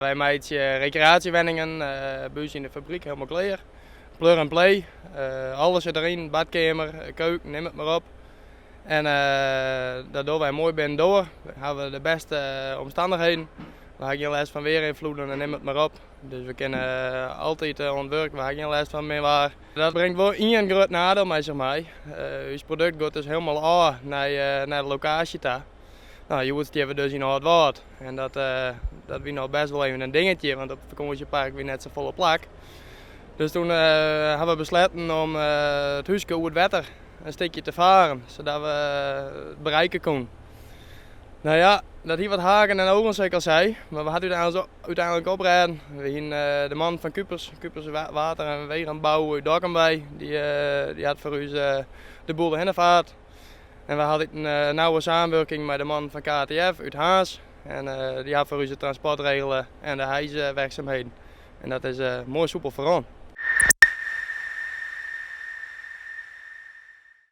Wy meitsje rekreaasjewenningen by ús yn de fabryk helemaal klear. Plug and play, alles sit deryn, badkeamer, keuken, nim it mar op. En dat dogge wy moai binnendoar. We hawwe de bêste omstannichheden. We hawwe gjin lêst fan weerynfloeden en nim it mar op. Dus we kinne altyd oan it wurk, we hawwe gjin lêst fan min waar. Dat bringt wol ien grut nadiel mei sich mei. Us produkt giet dus hielendal ôf nei de lokaasje ta. No, hjoed stean we dus yn Aldwâld en dat, dat wie noch best wol even in dingetje, want op it fakânsjepark wie net safolle plak. Dus toen hawwe we besletten om it húske oer it wetter in stikje te faren, sadat we it bereiken koenen. No ja, dat hie wat haken en ogen, sa't ik al sei, mar we hawwe it úteinlik oprêden. We hiene de man fan Kupers, Kupers Water en Wegenbouw út Dokkum by, dy hat foar ús de boel derhinne faard. En we hadden in nauwe samenwerking mei de man fan KTF út Harns. En dy hat foar ús it transport regele en de hijswerkzaamheden. En dat is moai soepel ferrûn.